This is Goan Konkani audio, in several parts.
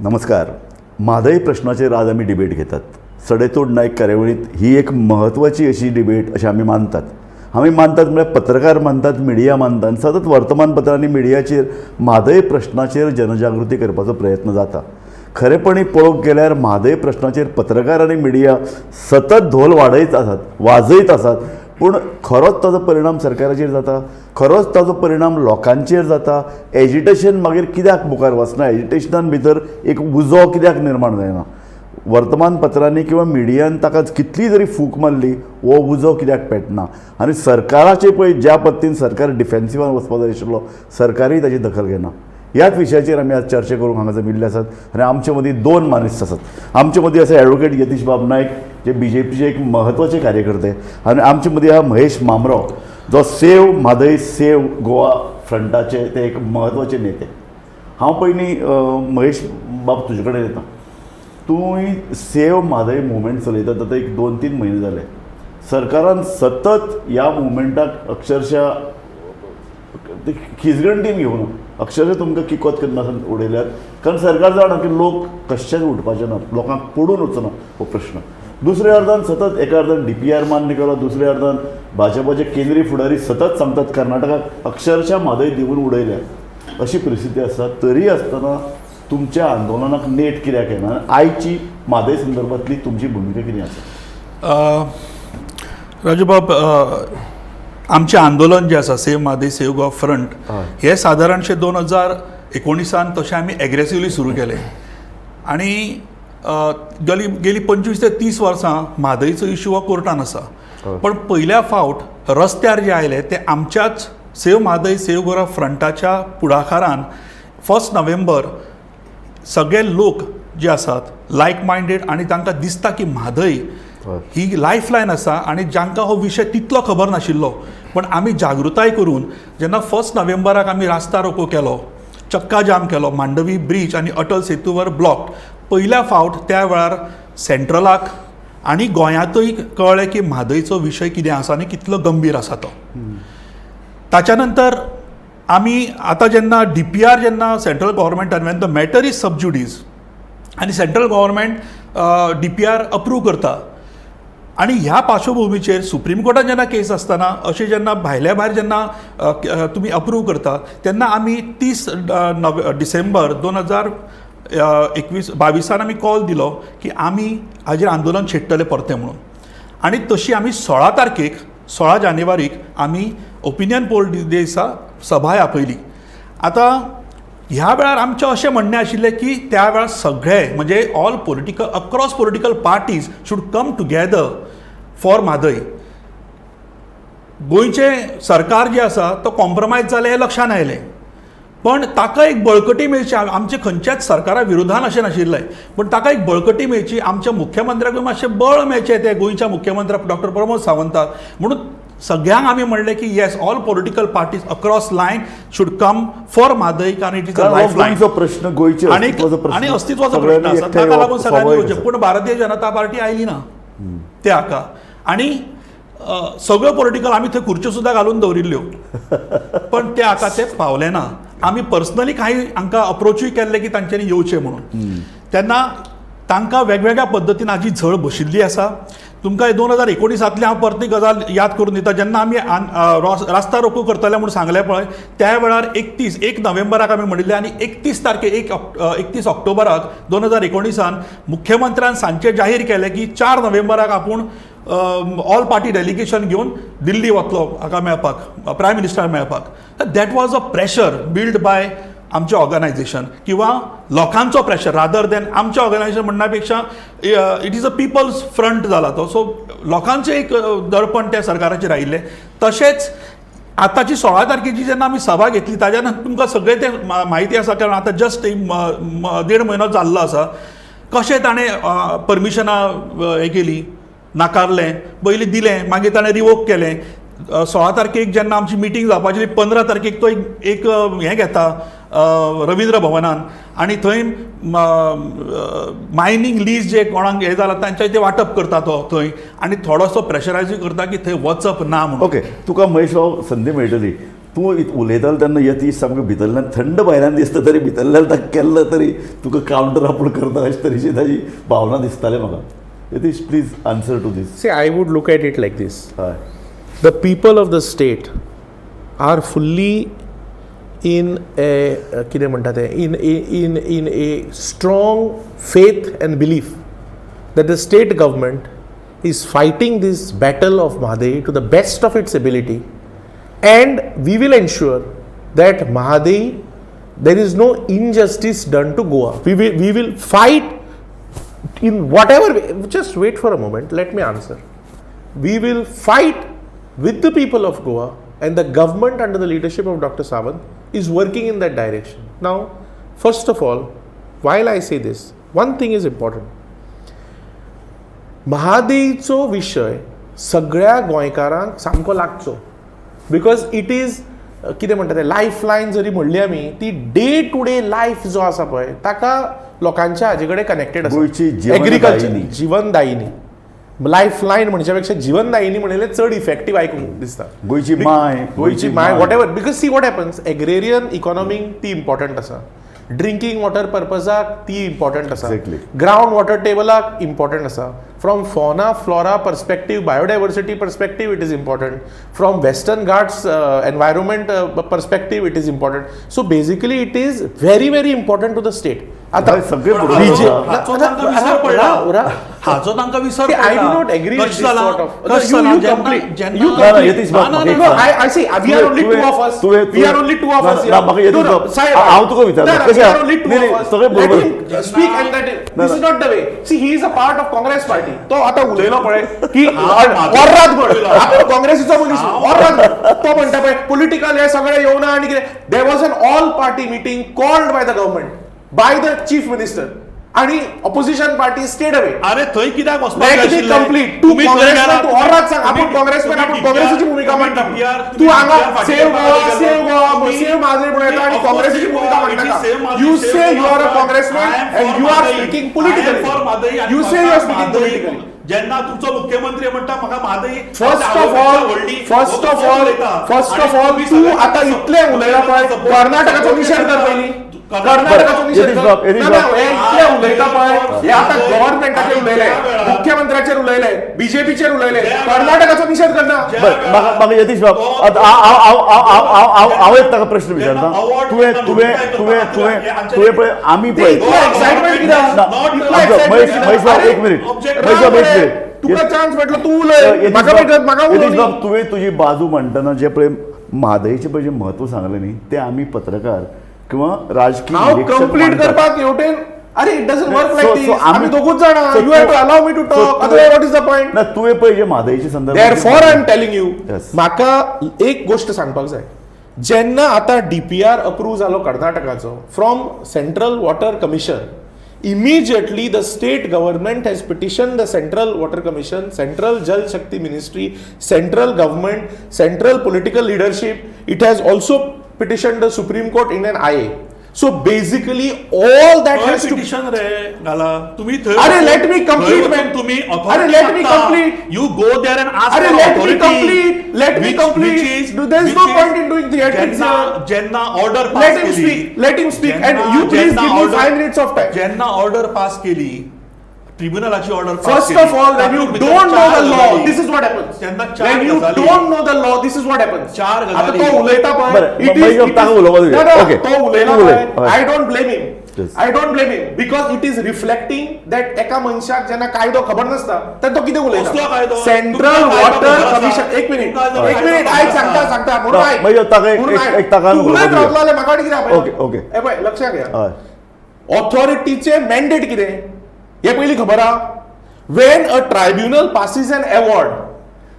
नमस्कार. म्हादय प्रश्नाचेर आज आमी डिबेट घेतात. सडेतोड नायक कार्यावळींत ही एक म्हत्वाची अशी डिबेट अशें आमी मानतात. आमी मानतात म्हळ्यार पत्रकार मानतात, मिडिया मानतात. सतत वर्तमानपत्रांनी मिडियाचेर म्हादय प्रश्नाचेर जनजागृती करपाचो प्रयत्न जाता. खरेपणी पळोवंक गेल्यार म्हादय प्रश्नाचेर पत्रकार आनी मिडिया सतत धोल वाडयत आसात, वाजयत आसात, पूण खरोच ताजो परिणाम सरकाराचेर जाता, खरोच ताजो परिणाम लोकांचेर जाता? एजिटेशन मागीर कित्याक मुखार वचना? एजिटेशनान भितर एक उजो कित्याक निर्माण जायना? वर्तमानपत्रांनी किंवा मिडियान ताका कितली जरी फूंक मारली, हो उजो कित्याक पेटना? आनी सरकाराचे पळय, ज्या पद्दतीन सरकार डिफेन्सिवान वचपाक जाय आशिल्लो, सरकारूय ताची दखल घेना. ह्याच विशयाचेर आमी आज चर्चा करूंक हांगा जमिल्ले आसात आनी आमचे मदीं दोन मानेस्त आसात. आमचे मदीं आसा एडवोकेट यतीश बाब नायक, जे बीजेपीचे एक म्हत्वाचे कार्यकर्ते, आनी आमचे मदीं आहा महेश म्हांबरो, जो सेव म्हादय सेव गोवा फ्रंटाचे ते एक म्हत्वाचे नेते. हांव पयलीं महेश बाब तुजे कडेन येता. तूं सेव म्हादय मुवमेंट चलयतात आतां एक 2-3 म्हयने जाले. सरकारान सतत ह्या मुवमेंटाक अक्षरशा खिजगणटीन घेवन अक्षरशा तुमकां किकोत करनासतना उडयल्यात, कारण सरकार जाणा की लोक कशेच उठपाचे नात, लोकांक पडून वचना हो प्रश्न. दुसऱ्या अर्दान सतत एका अर्दान डीपीआर मान्य केलो, दुसऱ्या अर्दान भाजपाचे केंद्रीय फुडारी सतत सांगतात कर्नाटकाक अक्षरशा म्हादय दिवन उडयल्या. अशी परिस्थिती आसा तरी आसतना तुमच्या आंदोलनाक नेट कित्याक येना? आयची म्हादय संदर्भातली तुमची भुमिका कितें आसा? राजूबाब, आमचें आंदोलन जें आसा, save Mhadei save Goa front, हें सादारणशें 2019 तशें आमी एग्रेसिवली सुरू केलें आनी गेली गेली 25 ते 30 वर्सां म्हादयचो इशू हो कोर्टान आसा. पण पयल्या फावट रस्त्यार जे आयले ते आमच्याच सेव म्हादय सेव गोवा फ्रंटाच्या पुढाकारान 1 नोव्हेंबर सगळे लोक जे आसात लायक मायंडेड आनी तांकां दिसता की म्हादय ही लायफ लायन आसा आनी जांकां हो विशय तितलो खबर नाशिल्लो, पण आमी जागृताय करून जेन्ना 1 नोव्हेंबराक आमी रास्ता रोको केलो, चक्का जाम केलो, मांडवी ब्रीज आनी अटल सेतूवर ब्लॉक, पयल्या फावट त्या वेळार सेंट्रलाक आनी गोंयांतूय कळ्ळें की म्हादयचो विशय कितें आसा आनी कितलो गंभीर आसा तो. ताच्या नंतर आमी आतां जेन्ना डीपीआर जेन्ना सेंट्रल गव्हर्मेंटान, when the matter is sub judice आनी सेंट्रल गव्हर्मेंट डीपीआर अप्रूव करता आनी ह्या पार्श्वभुमीचेर सुप्रीम कोर्टान जेन्ना केस आसतना अशें जेन्ना भायल्या भायर जेन्ना तुमी अप्रूव करता, तेन्ना आमी 30 डिसेंबर 2021 22 आमी कॉल दिलो की आमी हाजेर आंदोलन छेडटले परतें म्हणून. आनी तशी आमी 16 तारखेक, 16 जानेवारीक आमी ओपिनियन पोल दिसा सभाय आपयली. आतां ह्या वेळार आमचें अशें म्हणणें आशिल्लें की त्या वेळार सगळे म्हणजे all political, across political parties should come together for Mhadei. गोंयचें सरकार जें आसा तो कॉम्प्रोमायज जालें हें लक्षांत आयलें, पण ताका एक बळकटी मेळची, आमचे खंयच्याच सरकारा विरोधान अशें नाशिल्लें, पूण ताका एक बळकटी मेळची, आमच्या मुख्यमंत्र्याकूय मातशें बळ मेळचें, तें गोंयच्या मुख्यमंत्र्याक डॉक्टर प्रमोद सावंताक म्हणून सगळ्यांक आमी म्हणलें की yes, all political parties across line should come for Mhadei, कारण it is a life line. गोंयचो प्रश्न, गोंयचे आणि अस्तित्वाचो प्रश्न. आणि अस्तित्वाचो सगळ्यांनी प्रश्न आसा. एकठांय ताका लागून येवप सगळ्यांनी स्वाभावीक येवचें. आसा. पूण भारतीय जनता पार्टी आयली ना त्या हाका आनी सगळ्यो पॉलिटिकल आमी थंय खुर्च्यो सुद्दां घालून दवरिल्ल्यो, पण ते हाका ते पावले ना. आमी पर्सनली कांय हांकां अप्रोचूय केल्ले की तांच्यांनी येवचें म्हणून, तेन्ना तांकां वेगवेगळ्या पद्दतीन हाजी झळ बशिल्ली आसा. तुमकां 2019तली हांव परती गजाल याद करून दिता. जेन्ना आमी रास्ता रोको करतले म्हूण सांगलें पळय, त्या वेळार 1 नोव्हेंबराक आमी म्हणिल्लें आनी 31 तारखे 31 ऑक्टोबराक 2019 मुख्यमंत्र्यान सांजचें जाहीर केलें की 4 नोव्हेंबराक आपूण ऑल पार्टी डेलिगेशन घेवन दिल्ली वतलो हाका मेळपाक, प्रायम मिनिस्टराक मेळपाक. That was a pressure build by आमचें ऑर्गनायझेशन किंवा लोकांचो प्रेशर, रादर दॅन आमचें ऑर्गनायझेशन म्हणण्या पेक्षा it is a people's front जाला तो. सो लोकांचें एक दडपण त्या सरकाराचेर आयिल्लें. तशेंच आतांची 16 तारखेची जेन्ना आमी सभा घेतली, ताज्या नंतर तुमकां सगळें तें म्हायती आसा, कारण आतां जस्ट एक देड म्हयनो जाल्लो आसा. कशें ताणें परमिशनां हें केली, नाकारलें, पयलीं दिलें, मागीर ताणें रिवोक केलें. 16 तारखेक जेन्ना आमची मिटींग जावपाची, 15 तारखेक तो एक एक हें घेता रविंद्र भवनान आनी थंय मायनींग लीज जे कोणाक हें जाला तांचे ते वांटप करता तो थंय आनी थोडोसो प्रेशरायजूय करता की थंय वचप ना म्हणून. ओके, तुका महेश भाऊ संदी मेळटली. तूं उलयतालो तेन्ना यतीश सामको भितरल्यान थंड भायल्यान दिसता तरी भितरल्यान ताका केल्लो तरी तुका कावंटर आपूण करता अशे तरेची ताजी भावना दिसताले म्हाका. Yatish, please answer to this. See, I would look at it like this. हय. The people of the state are fully in a कितें म्हणटा तें in a strong faith and belief that the state government is fighting this battle of Mhadei to the best of its ability, and we will ensure that Mhadei, there is no injustice done to Goa. We will fight in whatever way. Just wait for a moment, let me answer. We will fight with the people of Goa, and the government under the leadership of Dr. Sawant is working in that direction. Now, first of all, while I say this, one thing is important. महादेईचो विशय सगळ्या गोंयकारांक सामको लागचो, because it is कितें म्हणटा तें लायफ लायन जरी म्हणली आमी ती डे टू डे लायफ जो आसा पळय ताका लोकांच्या हाजे कडेन कनेक्टेड आसा. गोंयची एग्रीकल्चर जीवनदायिनी. जिवनदायिनी, लायफ लायन म्हणच्या पेक्षा जिवनदायिनी म्हणिल्लें चड इफेक्टीव आयकूंक दिसता. गोंयची माय. गोंयची माय, whatever. Because see what happens, agrarian economic ती इम्पॉर्टंट आसा, ड्रिंकींग वॉटर पर्पजाक ती इम्पॉर्टंट आसा, ग्रावंड वॉटर टेबलाक इम्पॉर्टंट आसा. From fauna flora perspective, biodiversity perspective it is important. From Western Ghats environment perspective it is important. So basically it is very very important to the state. आतां सगळे हाचो तांकां विसर पडला, हाचो तांकां विसर पडला. I do not agree with this sort of. You complete. You I see we are only two of us. We are only two of us. हांव तुका विचारता कशें सगळे बरोबर speak and that this is not the way. See, he is a part of Congress party. तो आतां उलयलो पळय की ऑर्राद म्हण, आपूण काँग्रेसीचो मनीस ऑर्राद, तो म्हणटा पळय पॉलिटिकल हे सगळें येवना आनी कितें. There was an all party meeting called by the government, by the chief minister, आणि ऑपोजिशन पार्टी स्टेड अवे. अरे थंय कित्याक वचपाक let me complete. तूं काँग्रेसमॅन, तूं ऑर्राद सांग, आपूण काँग्रेसमॅन, आपूण काँग्रेसीची भुमिका मांडटा. तूं हांगा save Goa, save Goa, save Mhadei म्हणून येता आनी काँग्रेसीची भुमिका मांडटा. You say you are a congressman and you are speaking politically. You say you are speaking politically. जेन्ना तुमचो मुख्यमंत्री म्हणटा म्हाका Mhadei, first of all, first of all, first of all तूं आतां इतलें उलयला पळय, कर्नाटकाचो निशेध कर पयलीं. कर्नाटकाचो निशेध कर. हे इतले उलयता पळय, हे आतां गव्हर्नमेंटाचेर उलयले, मुख्यमंत्र्याचेर उलयले, बीजेपीचेर उलयले, कर्नाटकाचो निशेध करना. म्हाका यतीश बाब, हांव एक ताका प्रश्न विचारता. तुवें तुवें तुवें तुवें तुवें पळय आमी पळय एक्सायटमेंट कित्याक? महेश बाब एक मिनीट, महेश बाब एक मिनीट, तुका चान्स मेळटलो, तूं उलय. म्हाका यतीश बाब, तुवें तुजी बाजू मांडटना जे पळय म्हादयचें पळय जें म्हत्व सांगलें न्ही, तें आमी पत्रकार किंवा राजकीय कंप्लीट करपाक हेवटेन. अरे it doesn't work like this. आमी दोगूच जाणा, you have to allow me to talk, otherwise what is the point? ना, तुवें पळय जे म्हादयचे संदर्भात, therefore I am telling you, म्हाका एक गोष्ट सांगपाक जाय. जेन्ना आतां डीपीआर अप्रूव जालो कर्नाटकाचो from central water commission, immediately the state government has petitioned the Central Water Commission, Central Jal Shakti Ministry, Central Government, Central Political Leadership. It has also petitioned the Supreme Court in an IA. So basically all that has to petition रे घाला तुम्ही. अरे let me complete man. तुम्ही अरे let me complete. You go there and ask. अरे let me complete, let me complete. There is no point in doing theatrics. जेन्ना order pass let him speak, let him speak and you please give me 5 minutes of time. जेन्ना ऑर्डर पास केली, ट्रिब्युनलाची order pass. First of all, when you don't know the law, this is what happens. When you don't know the law, this is what happens. चार आता तो उलयता पळय, it is तो उलयला पळय, I don't blame him, I don't blame him, because it is reflecting that एका मनशाक जेन्ना कायदो खबर नासता तर तो कितें उलयता. सेंट्रल वॉटर कमिशन, एक मिनीट, एक मिनीट, आयक, सांगता सांगता म्हणून आयक, तूं उलयत रावतलो जाल्यार म्हाका कितें. हे पळय लक्षात घ्या, ऑथॉरिटीचें मॅन्डेट कितें हे पयलीं खबर आहा. When a tribunal passes an award,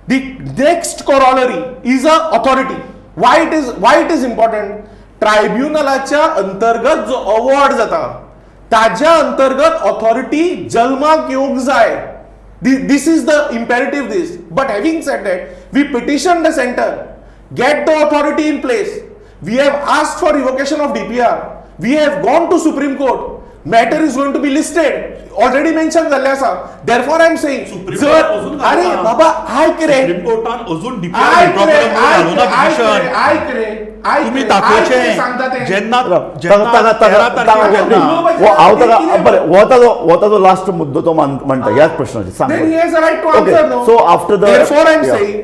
the next corollary is a authority. Why it is important? ट्रायब्युनलाच्या अंतर्गत जो अवॉर्ड जाता ताज्या अंतर्गत ऑथॉरिटी जल्माक येवंक जाय. This is the imperative this. But having said that, we petition the centre, get the authority in place. We have asked for revocation of DPR, we have gone to Supreme Court. Matter is going to be listed, already mention जाल्लें आसा. Therefore I am saying, जर अरे बाबा आयक रे, सुप्रीम कोर्टान अजून आयक रे, आयक रे, आयक रे, तुमी दाखोवचें जेन्ना हांव ताका बरें, हो ताजो लास्ट मुद्दो तो मांडटा ह्याच प्रश्नाचेर. सांग. So after the therefore I am saying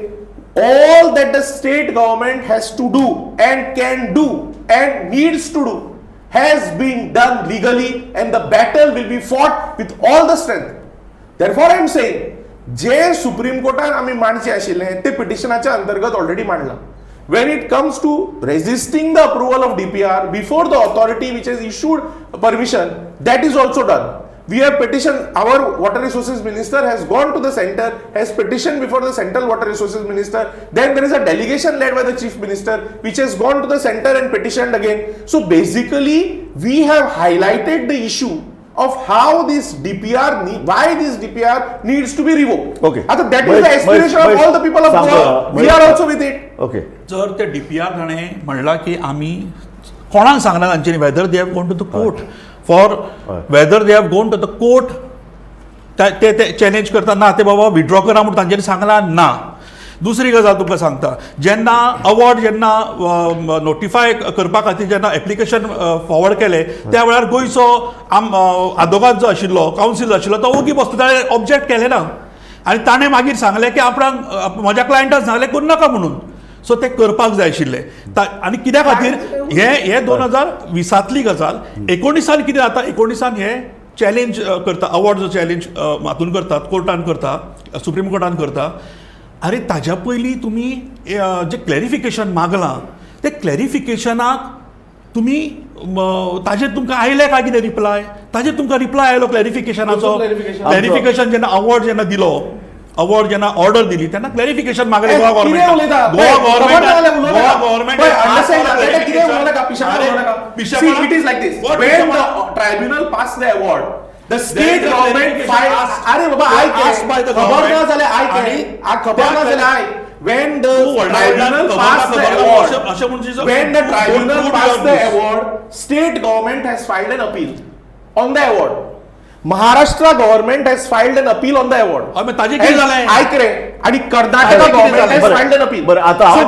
all that the state government has to do and can do and needs to do has been done legally, and the battle will be fought with all the strength. Therefore I am saying, J supreme कोर्टान आमी मांडचें आशिल्लें ते पिटिशनाच्या अंतर्गत already मांडलां. When it comes to resisting the approval of DPR before the authority which has issued permission, that is also done. We have petitioned, our water resources minister has gone to the center, has petitioned before the central water resources minister. Then there is a delegation led by the chief minister which has gone to the center and petitioned again. So basically we have highlighted the issue of how this DPR, why this DPR needs to be revoked. Okay. That is the aspiration of all the people of Goa. We are also with it. Okay. जर ते DPR ताणें म्हणलां की आमी कोणाक सांगना तांच्यांनी, whether they have gone to the court for, whether they have gone to the court ते ते चॅलेंज करता ना, ते बाबा विड्रॉ करा म्हूण तांच्यांनी सांगलां ना. दुसरी गजाल तुमकां सांगता, जेन्ना अवॉर्ड जेन्ना नोटिफाय करपा खातीर जेन्ना एप्लिकेशन फॉवर्ड केलें त्या वेळार गोंयचो आदोगाद जो आशिल्लो, कावन्सील आशिल्लो, तो ओगी बसलो, ताणें ऑब्जेक्ट केलें ना. आनी ताणें मागीर सांगलें की आपणाक म्हज्या क्लायंटान सांगलें करूं नाका म्हणून. सो ते करपाक जाय आशिल्लें. आनी कित्या खातीर हे हे 2020 गजाल, 19 कितें जाता, 19 हे चॅलेंज करता, अवॉर्ड जो चॅलेंज हातून करतात, कोर्टान करता, सुप्रीम कोर्टान करता. आरे ताज्या पयलीं तुमी जें क्लॅरिफिकेशन मागलां तें क्लॅरिफिकेशनाक तुमी ताजेर तुमकां आयलें काय कितें रिप्लाय? ताजेर तुमकां रिप्लाय आयलो क्लॅरिफिकेशनाचो? क्लॅरिफिकेशन जेन्ना अवॉर्ड जेन्ना दिलो, अवॉर्ड जेन्ना ऑर्डर दिली तेन्ना क्लॅरिफिकेशन मागलें Goa government, Goa government, Goa government. Tribunal pass the award, the state government filed. अरे बाबा आयक, खबर ना जाल्यार आयक, खबर ना जाल्यार आयक. When the tribunal passed the award, when the tribunal passed the award, state government has filed an appeal on the award. Maharashtra government has filed an appeal on the award. ताजें कितें जालें? आयक रे. आनी Karnataka government has filed an appeal. बरें, आतां अरे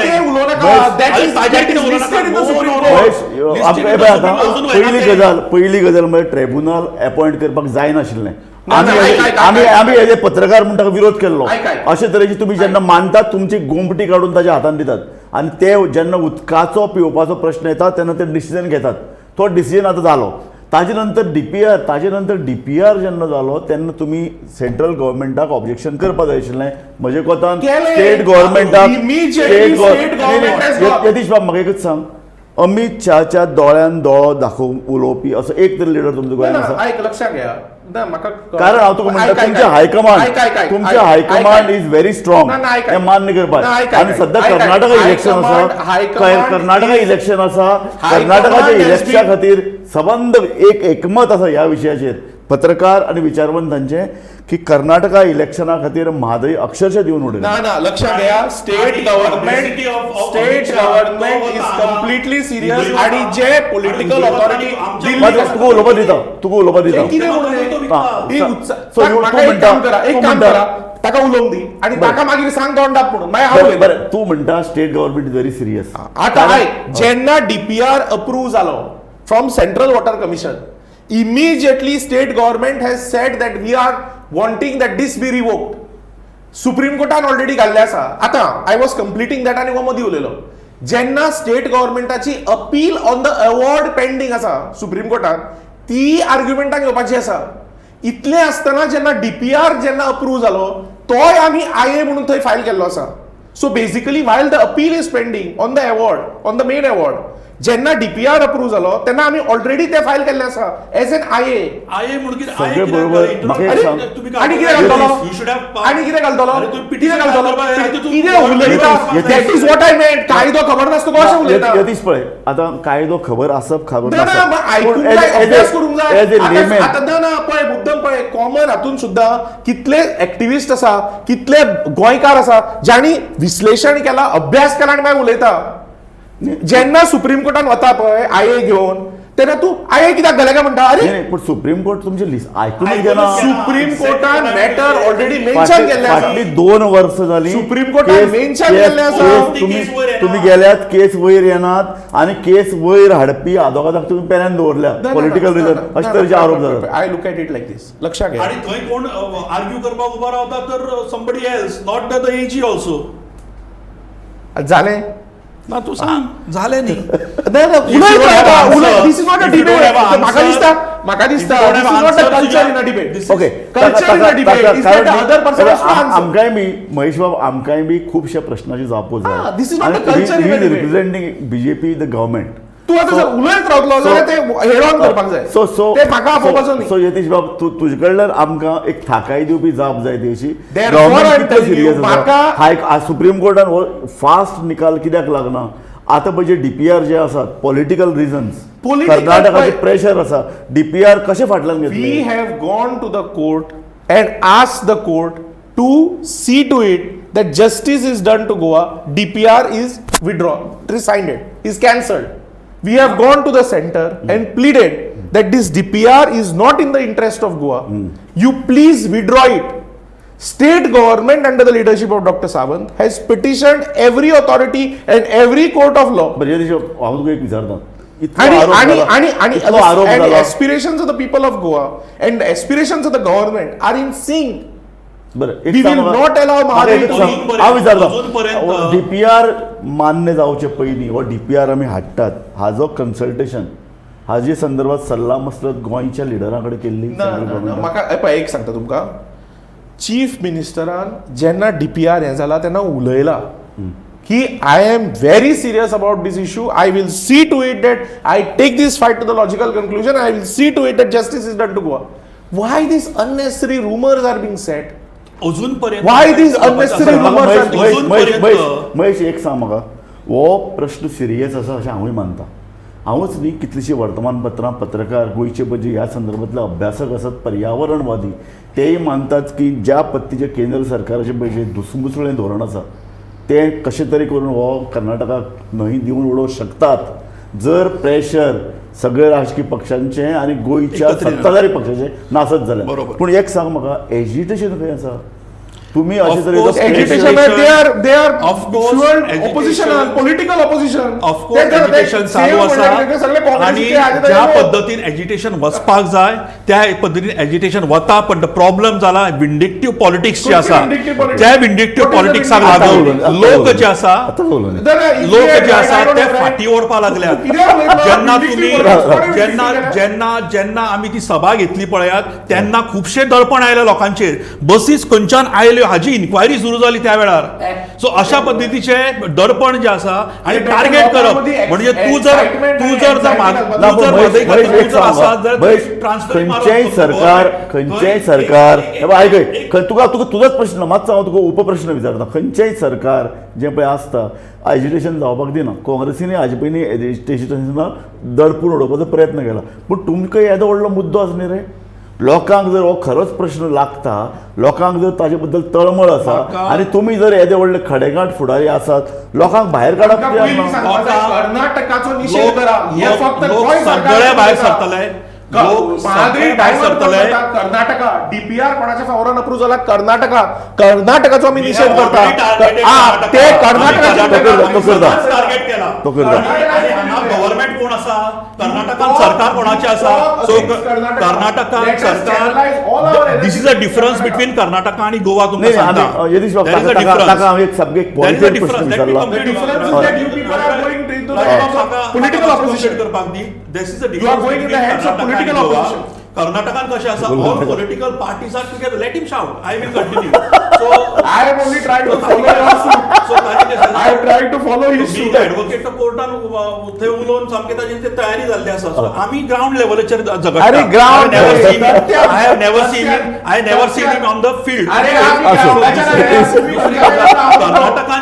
ते उलोवं नाका. That is listed in the Supreme Court. पयली गजाल म्हळ्यार ट्रिब्युनल अपॉयंट करपाक जायनाशिल्लें. आमी आमी एज ए पत्रकार म्हूण ताका विरोध केल्लो. अशे तरेची तुमी जेन्ना मानतात तुमची गोमटी काडून ताज्या हातान दितात आनी ते जेन्ना उदकाचो पिवपाचो प्रश्न येता तेन्ना ते डिसिजन घेतात. तो डिसिजन आतां जालो. ताजे नंतर डीपीआर, ताजे नंतर डीपीआर जेन्ना जालो तेन्ना तुमी सेंट्रल गव्हर्मेंटाक ऑब्जेक्शन करपाक जाय आशिल्लें. म्हजे कोतान स्टेट गव्हर्मेंटाक, यतीश बाब म्हाका एकूच सांग, अमित शहाच्या दोळ्यान दोळो दाखोवन उलोवपी असो एक तरी लिडर तुमच्या गोंयांत आसा? आयक, लक्षात घ्या. कारण हांव तुका म्हणटा, तुमचें हायकमांड, तुमचें high command is very strong, हें मान्य करपाक. आनी सद्या कर्नाटका इलेक्शन आसा, कर्नाटका इलेक्शन आसा, कर्नाटकाच्या इलेक्शना खातीर सबंद एक एकमत आसा ह्या विशयाचेर पत्रकार आनी विचारवंतांचें की कर्नाटका इलेक्शना खातीर म्हादय अक्षरशः दिवन उडयली. ना ना, लक्षात घ्या, state government, state government is completely serious. आनी जे पॉलिटिकल ऑथॉरिटी तुका उलोवपा दिता, तुका उलोवपा दिता. एक काम करा, एक काम करा, ताका उलोवंक दी आनी ताका मागीर सांग तोंडाप म्हणून. मागीर हांव बरें, तूं म्हणटा state government is very serious. आतां आयक, जेन्ना डीपीआर अप्रूव जालो from Central Water Commission, immediately state government has said that we are wanting that this be revoked. Supreme कोर्टान ऑलरेडी घाल्लें आसा. आतां I was completing that आनी हो मदीं उलयलो. जेन्ना स्टेट गव्हर्मेंटाची appeal on the award pending आसा सुप्रीम कोर्टान, ती आर्ग्युमेंटाक येवपाची आसा. इतलें आसतना जेन्ना डीपीआर जेन्ना अप्रूव जालो तोय आमी आय ए म्हणून थंय फायल केल्लो आसा. So basically while the appeal is pending on the award, on the main award, जेन्ना डीपीआर अप्रूव जालो तेन्ना आमी ऑलरेडी ते फायल केल्ले आसा as an I A. I A म्हणून सगळे बरोबर. आनी कितें घालतलो, आनी कितें घालतलो, कितें घालतलो, कितें उलयता? That is what I meant. कायदो खबर नासता कशें उलयता? यतीश पळय, आतां कायदो खबर आसप खबर ना, आयकूंक जाय, अभ्यास करूंक जाय. आतां ना ना, पळय मुद्दम पळय, कॉमन हातून सुद्दां कितले एक्टिविस्ट आसा, कितले गोंयकार आसा जांणी विश्लेशण केलां, अभ्यास केला आनी मागीर उलयता. जेन्ना सुप्रीम कोर्टान वता पळय आय ए घेवन, तेन्ना तूं हांवें कित्याक घालें काय म्हणटा? अरे पूण सुप्रीम कोर्ट तुमचे आयकूनच घेना. सुप्रीम कोर्टान मॅटर ऑलरेडी मेन्शन केल्लें आसा. फाटली 2 वर्सां जाली सुप्रीम कोर्टान मेन्शन केल्लें आसा. तुमी गेल्यात, केस वयर येनात आनी केस वयर हाडपी आदोगादाक तुमी पेल्यान दवरल्या पॉलिटिकल रिजन, अशे तरेचे आरोप जातात. I look at it like this. लक्षात घे. आनी थंय कोण आर्ग्यू करपाक उबो रावता तर somebody else, not the AG also. जालें ना, तूं सांग जालें न्ही. This is not a debate. म्हाका दिसता, म्हाका दिसता this is not a culture in a debate. Okay, culture in a debate is that the other person has to answer. आमकांय बी महेश बाब, आमकांय बी खुबश्या प्रश्नाची जापो जाय. This is not a culture in a debate. Representing BJP the government. तूं आतां जर उलयत रावतलो जाल्यार ते हेड ऑन करपाक जाय. सो सो ते म्हाका आपोवपाचो न्ही. सो यतीश बाब, तूं तुजे कडल्यान आमकां एक थाकाय दिवपी जाप जाय ती अशी. म्हाका सुप्रीम कोर्टान हो फास्ट निकाल कित्याक लागना? आतां पळय जे डीपीआर जे आसात पॉलिटिकल रिजन्स, कर्नाटकाचे प्रेशर आसा, डीपीआर कशें फाटल्यान घेतले? We have gone to the court and ask the court to see to it that justice is done to Goa, DPR is withdraw, rescinded, is cancelled. We have gone to the center and pleaded that this DPR is not in the interest of Goa. You please withdraw it. State government under the leadership of Dr. Sawant has petitioned every authority and every court of law. बरें, हांव तुका एक विचारता, and aspirations of the people of Goa and aspirations of the government are in sync. बरें, we will not allow Mhadei to. हांव विचारता, डीपीआर मान्य जावचे पयलीं हो डीपीआर आमी हाडटात हाजो कन्सल्टेशन हाजे संदर्भात सल्ला मसलत गोंयच्या लिडरां कडेन केल्ली? म्हाका पळय एक सांगता तुमकां, चीफ मिनिस्टरान जेन्ना डीपीआर हें जाला तेन्ना उलयला की I am very serious about this issue, I will see to it that I take this fight to the logical conclusion, I will see to it that justice is done to Goa. Why this unnecessary rumours are being set? अजून पर्यंत Why these unnecessary rumors are अजून पर्यंत महेश एक सांग म्हाका, हो प्रश्न सिरियस आसा अशें हांवूय मानता. हांवूच न्ही, कितलींशीं वर्तमानपत्रां, पत्रकार, गोंयचे पळय ह्या संदर्भांतले अभ्यासक आसात, पर्यावरणवादी, तेय मानतात की ज्या पद्दतीचें केंद्र सरकाराचें पळय जें दुसमुसळें धोरण आसा तें कशें तरी करून हो कर्नाटकाक न्हंय दिवन उडोवंक शकतात जर प्रेशर सगळे राजकीय पक्षांचें आनी गोंयच्या सत्ताधारी पक्षाचें नासत जाल्यार. पूण एक सांग म्हाका, एजिटेशन खंय आसा? तुम्ही अशे तरेचो agitation, they are fueled opposition, political opposition. Of course agitation चालू आसा आनी ज्या पद्दतीन एजिटेशन वचपाक जाय त्या पद्दतीन एजिटेशन वता. पण प्रॉब्लम जाला विंडिक्टीव पॉलिटिक्स जे आसा त्या विंडिक्टीव पॉलिटिक्साक लागून लोक जे आसा, लोक जे आसा ते फाटी ओडपाक लागल्यात. जेन्ना तुमी जेन्ना जेन्ना जेन्ना आमी ती सभा घेतली पळयात तेन्ना खुबशे दडपण आयले लोकांचेर, बसीस खंयच्यान आयल्यो हाजी इन्क्वायरी सुरू जाली त्या वेळार. सो अशा पद्दतीचे दडपण जे आसा आनी टार्गेट करप म्हणजे तूं जर तूं जर खंयचेय सरकार, खंयचेय सरकार, आयक तुका तुका तुजोच प्रश्न मातसो हांव तुका उपप्रश्न विचारता. खंयचेय सरकार जें पळय आसता एजिटेशन जावपाक दिना. काँग्रेसीन हाजे पयलीं एजिटेशनाक दडपून उडोवपाचो प्रयत्न केला, पूण तुमकां येदो व्हडलो मुद्दो आसा न्ही रे. लोकांक जर हो खरोच प्रश्न लागता, लोकांक जर ताजे बद्दल तळमळ आसा आनी तुमी जर येदे व्हडले खडेगांठ फुडारी आसात, लोकांक भायर काडप कर्नाटकाचो निशेध करा, हे फक्त सगळे भायर सरतले. कर्नाटका डीपीआर कोणाच्या फावरान अप्रूव्ह जाला? कर्नाटका. कर्नाटकाचो आमी निशेध करता. ते कर्नाटकाचो टार्गेट केला. गव्हर्नमेंट कोण आसा? कर्नाटकान सरकार कोणाचें आसा? सो कर्नाटकान सरकार, this is a difference between Karnataka आनी गोवा. तुमकां सांगता, political opposition करपाक दी. This is a You are going in the hands of political opposition. कर्नाटकान कशें आसा, all political parties are together. Let him shout, I will continue. So I am only trying to follow your suit. So I am trying to follow his suit. Advocate कोर्टान थंय उलोवन सामकें ताजी तयारी जाल्ली आसा. सो आमी ग्रावंड लेवलाचेर झगडटा. अरे ground, I have never seen him, I never seen him on the field. कर्नाटकान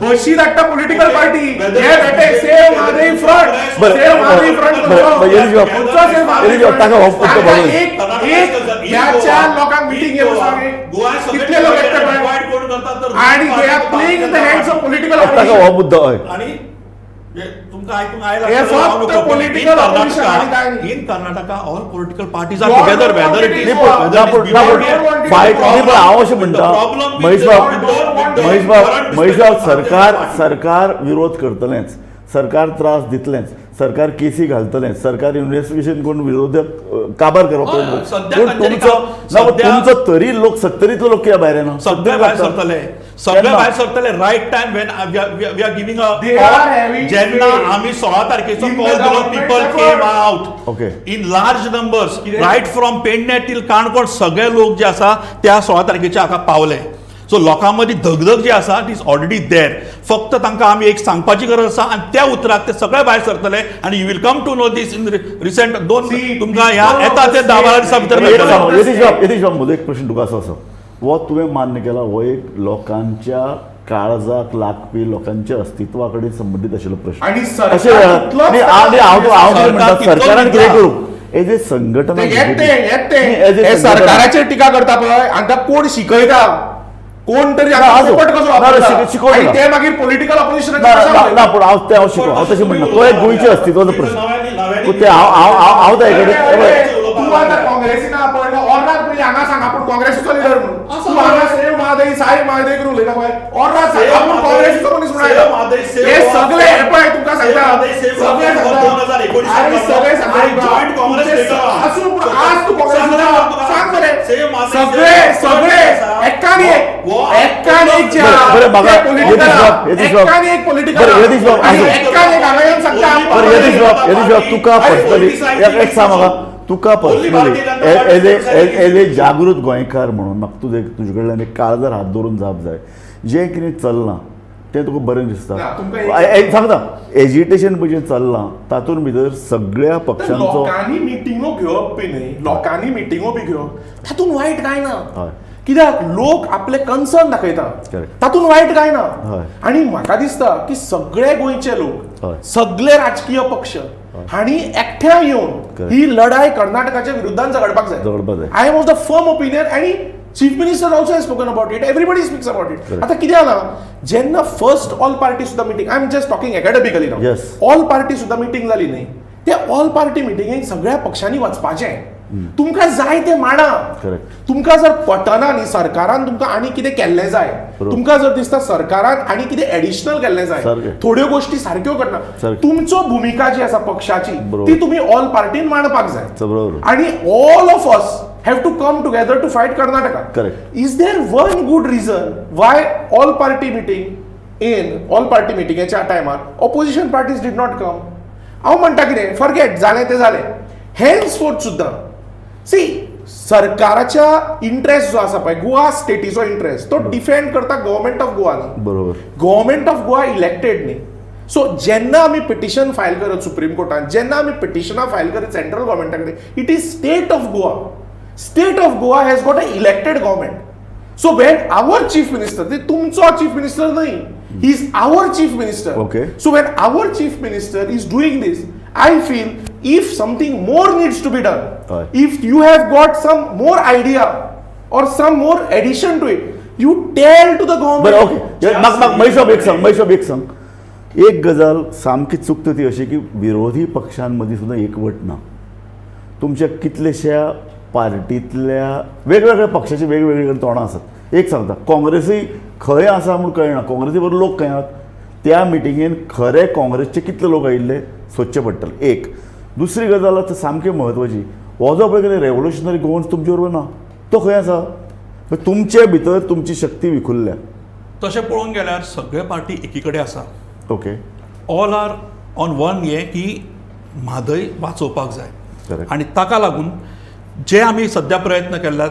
बशी धाडटा पॉलिटिकल पार्टी, हे बेटे save Mhadei front, save Mhadei front. सद्याच्या लोकांक मिटींग घेवन सांग, कितले लोक येतले पळय. कोण करतात तर आणि they are playing in the hands of political ताका हो मुद्दो, हय. आणि तुमकां आयकूंक आयला हे फक्त political opposition आणि काय न्ही. In Karnataka all political parties are You all together, don't whether want it it is न्ही पूण ना पूण ना पूण फायट न्ही, पण हांव अशें म्हणटा महेश बाब, महेश बाब, महेश बाब, सरकार सरकार विरोध करतलेंच, सरकार त्रास दितलेंच, सरकार केसी घालतलेंच, सरकार इन्व्हेस्टिगेशन करून विरोधक काबार करप हय, प्रयत्न सध्या पूण तांच्यानी तुमचो काम- ना, पूण सध्या- तुमचो तरी लोक सत्तरीतलो लोक कित्याक भायर येना? सगळे भायर सरतले, सगळे केन्ना? भायर सरतले. Right time when we are giving a They are having जेन्ना faith आमी 16 तारखेचो in the call दिलो, government people effort. Came out Okay. In large numbers, right from Pedne till Canacona सगळे लोक जे आसा त्या 16 तारखेच्या हाका पावले. सो लोकां मदीं धगधग जी आसा it is already there. फक्त तांकां आमी एक सांगपाची गरज आसा आनी त्या उतराक ते सगळे भायर सरतले आनी you will come to know this in recent दोन See, तुमकां ह्या people येता ते 10-12 दिसां भितर एक मेळटले. सांग, यतीश बाब, यतीश बाब, म्हजो एक प्रश्न तुका असो आसा, हो तुवें मान्य केला, हो एक लोकांच्या काळजाक लागपी, लोकांच्या अस्तित्वा कडेन संबंदीत आशिल्लो प्रश्न. आणि सरकार अशें वेळार तितलोच न्ही, हांव हांव कितें सरकार म्हणटा, तितलोच सरकारान कितें निकला. करूं एज ए संघटना ते येत ते येत ते न्ही, as a हे संघटना. सरकाराचेर टिका करता पळय, हांकां कोण शिकयता, कोण तरी ना, हांकां आजो. फुकट कसो ना, ना, वापरता. शिकोवचें आणि ना. ते मागीर पॉलिटिकल ना ना ना पूण हांव तें हांव शिको, हांव तशें म्हणना, तो एक गोंयच्या अस्तित्वाचो प्रश्न. पूण ते हांव हांव हांव हांव ताजे कडेन हे पळय, तूं आतां काँग्रेसीना पळय, ऑर्रात पयलीं हांगा सांग आपूण काँग्रेसीचो लिडर म्हणून. तूं हांगा सेव म्हादय साय म्हादय करून उलयता पळय, ऑर्रात सांग आपूण काँग्रेसीचो मनीस म्हणून सेव म्हादय, आयला. सेव हे गोवा. सगळे हे पळय तुमकां सांगता, सेव म्हादय, सेव सगळे गोवा, सांगता. 2019 अरे सगळे सांगता आणि joint Congress तुमचे leader. आसूं पूण आज तूं काँग्रेसीचो सांगता सांग मरे. सेव म्हादय, सगळे सेव सगळे गोवा. एकान एक हो, एकान एक जे बरं, आहा, बरं, म्हाका ते political Yatish आहा. बाब, यतीश बाब. एकान एक पॉलिटिकल बरं, यतीश बाब, आणि आसूं. एकान एक हांगा येवन सांगता आपूण बरं यतीश बाब, यतीश बाब, तुका अरे, पर्सनली politicize एक सांग म्हाका, तुका Only personally Bharatiya Janata as a Party as a जागृत गोंयकार म्हणून म्हाका तुजे तुजे कडल्यान एक काळजार हात दवरून जाप जाय, जें कितें चल्लां तें तुका बरें दिसता? ना, तुमकां एक- एक सांगता, एजिटेशन पळय जें चल्लां तातूंत भितर सगळ्या तर पक्षांचो लोकांनी मिटिंगो घेवप बी न्ही, लोकांनी मिटिंगो बी घेवप तातूंत वायट कांय ना. हय. कित्याक लोक आपले कन्सर्न दाखयता, Correct. तातूंत वायट कांय ना. हय. आणि म्हाका दिसता की सगळे गोंयचे लोक, हय. सगळे राजकीय पक्ष हांणी एकठांय येवन Correct. ही लढाय कर्नाटकाच्या विरुद्धान झगडपाक जाय. झगडपाक जाय. I am of the firm opinion आनी chief minister also has spoken about it, everybody speaks about it. Correct. आता कितें जाला, जेन्ना फर्स्ट ऑल पार्टी सुद्दां meeting, I am just talking academically now, Yes. All party सुद्दां मिटींग जाली न्ही, त्या ऑल पार्टी मिटिंगेक सगळ्या पक्षांनी वचपाचें. तुमकां जाय तें मांडा. Correct. तुमकां जर पटना न्ही सरकारान तुमकां आनी कितें केल्लें जाय, बरोबर. तुमकां जर दिसता सरकारान आनी कितें एडिशनल केल्लें जाय, सारकें. थोड्यो गोश्टी सारक्यो करना, सारकें. तुमचो भुमिका जी आसा पक्षाची बरोबर. ती तुमी ऑल पार्टीन मांडपाक जाय. बरोबर. आणि all of us have to come together to fight Karnataka. Correct. Is there one good reason why all party meeting in all party मिटिंगेच्या टायमार opposition parties did not come? हांव म्हणटा कितें, फॉरगेट जालें तें जालें, हेन्स फोर्थ सुद्दां सी सरकाराच्या इंट्रस्ट जो आसा पळय, गोवा स्टेटीचो इंट्रस्ट तो डिफेंड करता गव्हर्मेंट ऑफ गोवा न्ही. बरोबर. गव्हर्मेंट ऑफ गोवा इलेक्टेड न्ही. सो जेन्ना आमी पिटिशन फायल करत सुप्रीम कोर्टान, जेन्ना आमी पिटिशनां फायल करत सेंट्रल गव्हर्मेंटा कडेन, it is state of Goa. State of Goa has got a elected government. So when our chief minister, ते तुमचो चीफ मिनिस्टर न्हय, he is our chief minister. Okay. So when our chief minister is doing this, I feel if something more needs to be done, हय. If you have got some more idea or some more addition to it, you tell to the government. बरं ओके, म्हाका म्हाका महेश बाब एक सांग, महेश बाब एक सांग, एक गजाल सामकी चुकता ती अशी की विरोधी पक्षांमदीं सुद्दां एकवट ना. तुमच्या कितलेश्या पार्टींतल्या वेगवेगळ्या पक्षाची वेगवेगळी तोंडां आसात. एक सांगता, काँग्रेसूय खंय आसा म्हूण कळना, काँग्रेसी बरोबर लोक खंय आहात त्या मिटिंगेन, खरे काँग्रेसचे कितले लोक आयिल्ले सोदचे पडटले. एक दुसरी गजाल आतां सामकी म्हत्वाची, हो जो पळय कितें रेवोल्युशनरी गोवन्स तुमचे बरोबर ना, तो खंय आसा? मागीर तुमचे भितर तुमची शक्ती विखुरल्या. तशें पळोवंक गेल्यार सगळे पार्टी एकी कडेन आसा. Okay. All are on one हें की म्हादय वाचोवपाक जाय. Correct. आनी ताका लागून जे आमी सद्या प्रयत्न केल्यात,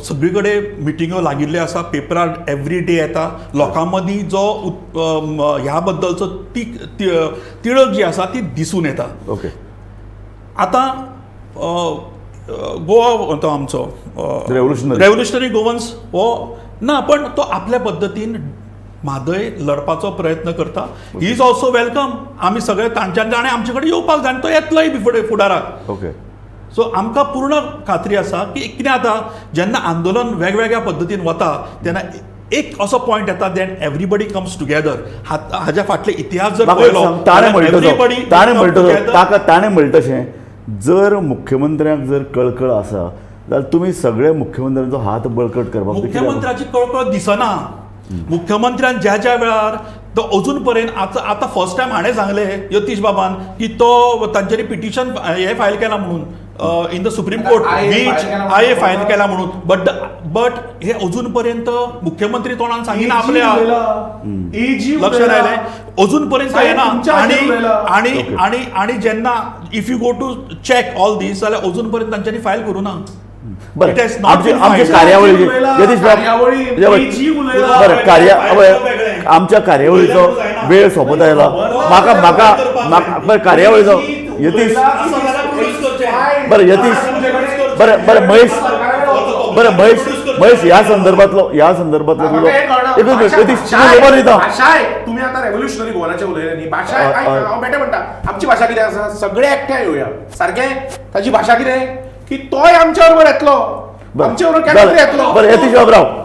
सगळी कडेन मिटिंगो लागिल्ल्यो आसा, पेपरार एवरी डे येता, लोकां मदीं जो ह्या बद्दलचो तिडक जी आसा ती दिसून येता. ओके. आतां गोवा तो आमचो रेवोल्युशनरी. रेवोल्युशनरी गोवन्स हो ना, पण तो आपल्या पद्दतीन म्हादय लढपाचो प्रयत्न करता. He is also welcome. आमी सगळे तांच्यान ताणें आमचे कडेन येवपाक जाय आनी तो येतलोय बी फुडें फुडाराक. ओके. सो आमकां पूर्ण खात्री आसा की कितें जाता जेन्ना आंदोलन वेगवेगळ्या पद्दतीन वता तेन्ना एक असो पॉयंट येता, then everybody comes together. हाज्या फाटले इतिहास जर पळयलो, ताणें म्हणटा ताका ताणें म्हणटा तशें जर मुख्यमंत्र्यांक जर कळकळ आसा जाल्यार तुमी सगळे मुख्यमंत्र्यांचो हात बळकट करपाक. मुख्यमंत्र्याची कळकळ दिसना. मुख्यमंत्र्यान ज्या ज्या वेळार तो अजून पर्यंत आतां आतां फर्स्ट टायम हाणें सांगलें यतीश बाबान की तो तांच्यांनी पिटिशन हें फायल केलां म्हणून in the Supreme Court, which IA file केला म्हणून, बट बट हे अजून पर्यंत मुख्यमंत्री तोंडान सांगिना आपल्या लक्षात आयलें, अजून पर्यंत येना. आणि आणि आणि आणि जेन्ना if you go to check all these जाल्यार अजून पर्यंत तांच्यांनी फायल करूं ना. बरें, आमच्या कार्यावळी बरें, आमच्या कार्यावळीचो वेळ सोंपत आयला. म्हाका म्हाका कार्यावळीचो यतीश बरें यतीश बरें बरें महेश बरें महेश महेश ह्या संदर्भातलो यतीश खबर दिता. तुमी आतां रेव्होल्युशनरी गोवाचे उलयले न्ही, भाशा हांव बेठे म्हणटा आमची भाशा कितें आसा, सगळे एकठांय येवया सारकें. ताची भाशा कितें की तोय आमच्या बरोबर येतलो, आमच्या बरोबर केन्ना येतलो. बरें यतीश बाबराव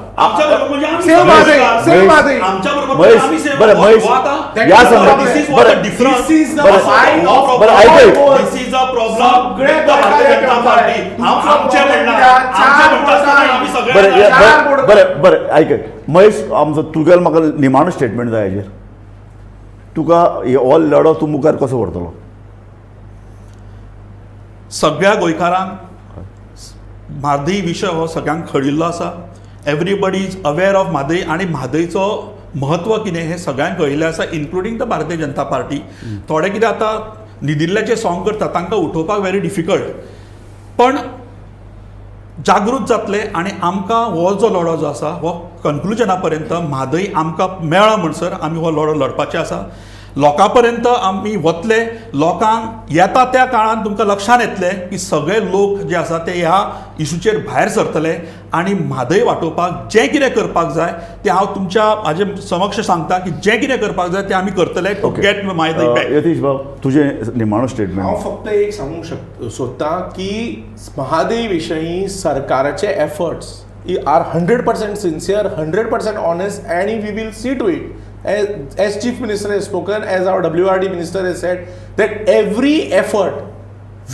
बरें बरें आयक महेश, आमचो तुगेलो म्हाका निमाणो स्टेटमेंट जाय हाजेर. तुका हो लढो तूं मुखार कसो व्हरतलो? सगळ्या गोंयकारांक म्हादय विशय हो सगळ्यांक कळिल्लो आसा. Everybody is aware of Mhadei आनी म्हादयचो म्हत्व कितें हें सगळ्यांक कळिल्लें आसा, including the Bharatiya Janata Party. थोडे कितें आतां न्हिदिल्ल्याचें सॉंग करता तांकां उठोवपाक व्हेरी डिफिकल्ट, पण जागृत जातले आनी आमकां हो जो लढो जो आसा हो कन्क्लुजना पर्यंत म्हादय आमकां मेळ्ळा म्हणसर आमी हो लढो लढपाचें आसा. लोकां पर्यंत आमी वतले, लोकांक येता त्या काळान तुमकां लक्षांत येतलें की सगळे लोक जे आसा ते ह्या इशूचेर भायर सरतले आनी म्हादय वाटोवपाक जें कितें करपाक जाय तें हांव तुमच्या म्हाजे समक्ष सांगता की जें कितें करपाक जाय तें आमी करतले to get Mhadei back. Yatish बाब, तुजें निमाणो स्टेटमेंट. हांव फक्त एक सांगूंक सोदतां की म्हादय विशयी सरकाराचे efforts are 100% sincere, 100% honest, and we will see to it. As Chief Minister has spoken, as our WRD Minister has said, that every effort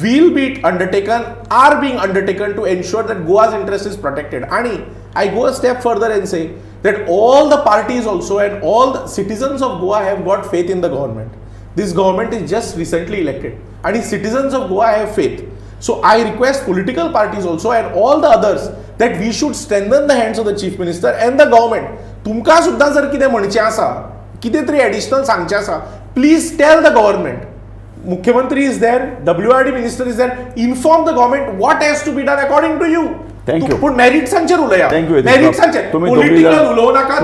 will be undertaken, are being undertaken to ensure that Goa's interest is protected. And I go a step further and say that all the parties also and all the citizens of Goa have got faith in the government. This government is just recently elected, and the citizens of Goa have faith. So I request political parties also and all the others that we should strengthen the hands of the Chief Minister and the government. तुमकां सुद्दां जर कितें म्हणचें आसा, कितें तरी एडिशनल सांगचें आसा, प्लीज टेल the government. मुख्यमंत्री is there, WRD minister is there, inform the government what has to be done according to you. Thank you. पूण मेरिट्सांचेर उलया, मेरिट्सांचेर, पॉलिटिकल उलोवं नाका.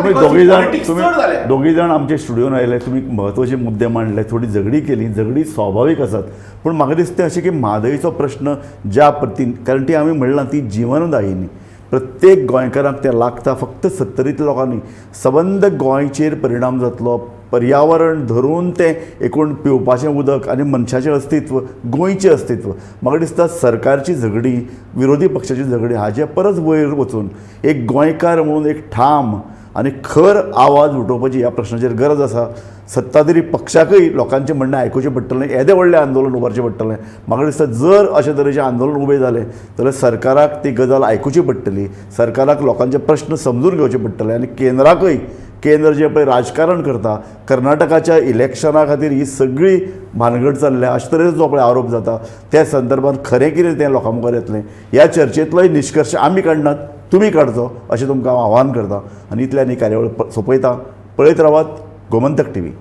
दोगी जाण आमच्या स्टुडियोन आयले, तुमी म्हत्वाचे मुद्दे मांडले, थोडी झगडी केली, झगडी स्वाभावीक आसात, पूण म्हाका दिसता अशें की म्हादयचो प्रश्न ज्या पद्दतीन, कारण ती आमी म्हणलां ती जिवनदायिनी, प्रत्येक गोंयकारांक तें लागता, फक्त सत्तरींतल्या लोकांनी, सबंद गोंयचेर परिणाम जातलो. पर्यावरण धरून तें एकूण पिवपाचें उदक आनी मनशाचें अस्तित्व, गोंयचें अस्तित्व. म्हाका दिसता सरकारची झगडी, विरोधी पक्षाची झगडी हाजे परस वयर वचून एक गोंयकार म्हणून एक ठाम आनी खर आवाज उठोवपाची ह्या प्रश्नाचेर गरज आसा. सत्ताधारी पक्षाकय लोकांचें म्हणणें आयकुचें पडटलें, येदें व्हडलें आंदोलन उबारचें पडटलें. म्हाका दिसता जर अशे तरेचें आंदोलन उबें जालें जाल्यार सरकाराक ती गजाल आयकुची पडटली, सरकाराक लोकांचे प्रश्न समजून घेवचे पडटले आनी केंद्राकय, केंद्र जें पळय राजकारण करता, कर्नाटकाच्या इलेक्शना खातीर ही सगळी भानगड चल्ल्या अशे तरेचो जो पळय आरोप जाता त्या संदर्भात खरें कितें तें लोकां मुखार येतलें. ह्या चर्चेंतलोय निश्कर्श आमी काडनात, तुमी काडचो अशें तुमकां हांव आव्हान करता आनी इतल्यान ही कार्यावळ सोंपयता. पळयत रावात गोमंतक टीव्ही.